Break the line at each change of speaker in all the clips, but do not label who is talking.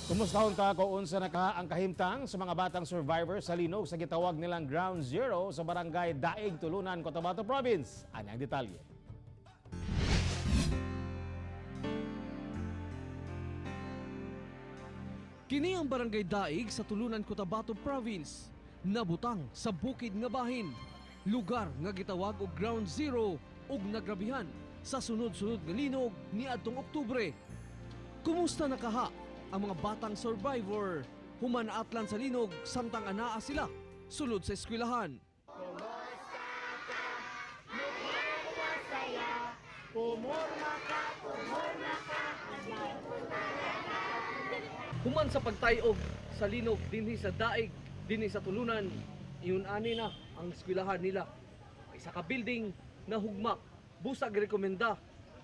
Kumustahon ta kung unsa na ka ang kahimtang sa mga batang survivor sa linog sa gitawag nilang Ground Zero sa Barangay Daig, Tulunan, Cotabato Province. Ani ang detalye.
Kini ang Barangay Daig sa Tulunan, Cotabato Province. Nabutang sa bukid nga bahin. Lugar nga gitawag og Ground Zero ug nagrabihan sa sunod-sunod nga linog niadtong Oktubre. Kumusta na kaha ang mga batang survivor human atlan sa linog samtang anaa sila sulod sa eskwelahan? Human sa pagtayog sa linog dinhi sa Daig, dinhi sa Tulunan, iyon ani na ang eskwelahan nila. Isa ka building na hugmak, busag rekomenda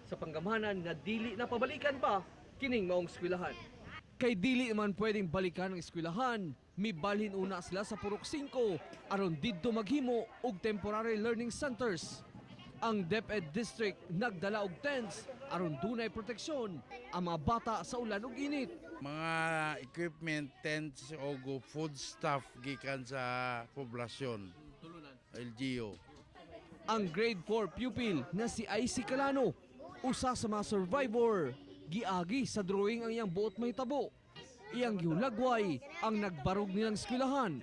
sa panggamhanan na dili na pabalikan pa kining maong eskwelahan. Kay dili man pwedeng balikan ang eskwelahan, mibalhin una sila sa Purok 5 aron didto maghimo og temporary learning centers. Ang DepEd District nagdala og tents aron dunay proteksyon ang mga bata sa ulan ug init.
Mga equipment, tents o food stuff gikan sa poblasyon, LGU.
Ang grade 4 pupil na si IC Calano, usa sa mga survivor, giagi sa drawing ang iyang buot mahitabo. Iyang gihulagway ang nagbarog nilang eskwelahan.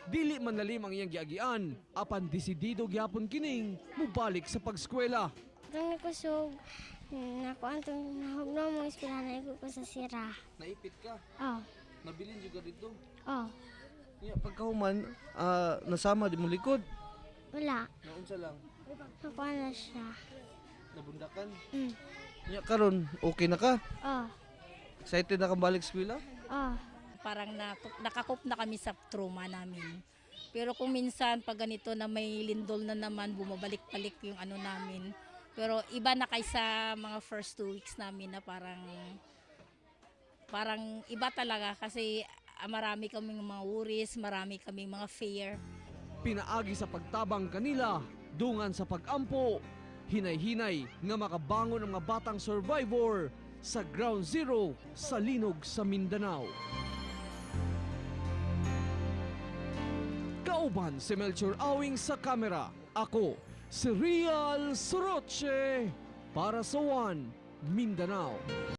Dili man lalim ang iyang giagian, apan desidido gyapon kining mubalik sa pagskwela.
Itong nakusog, nakuan itong nahugno mo eskwelahan na ko sa sira.
Naipit ka,
Oh,
nabilin juga dito.
oh,
Nya pagkahuman, nasama di mo likod.
Wala.
Naunsa lang,
Nakuan na siya.
nabundakan.
Mm.
Nya karon, okay na ka?
Oh,
Excited na kang balik eskwela?
Oh.
Parang nakakup na kami sa trauma namin. Pero kung minsan pag ganito na may lindol na naman, bumabalik-balik yung ano namin. Pero iba na kaysa mga first 2 weeks namin na parang parang iba talaga kasi marami kaming mga worries, marami kaming mga fear.
Pinaagi sa pagtabang kanila, dungan sa pagampo, hinay-hinay nga makabangon ang mga batang survivor sa Ground Zero sa linog sa Mindanao. Kauban si Melchor Awing sa kamera. Ako, si Real Soroche para sa One Mindanao.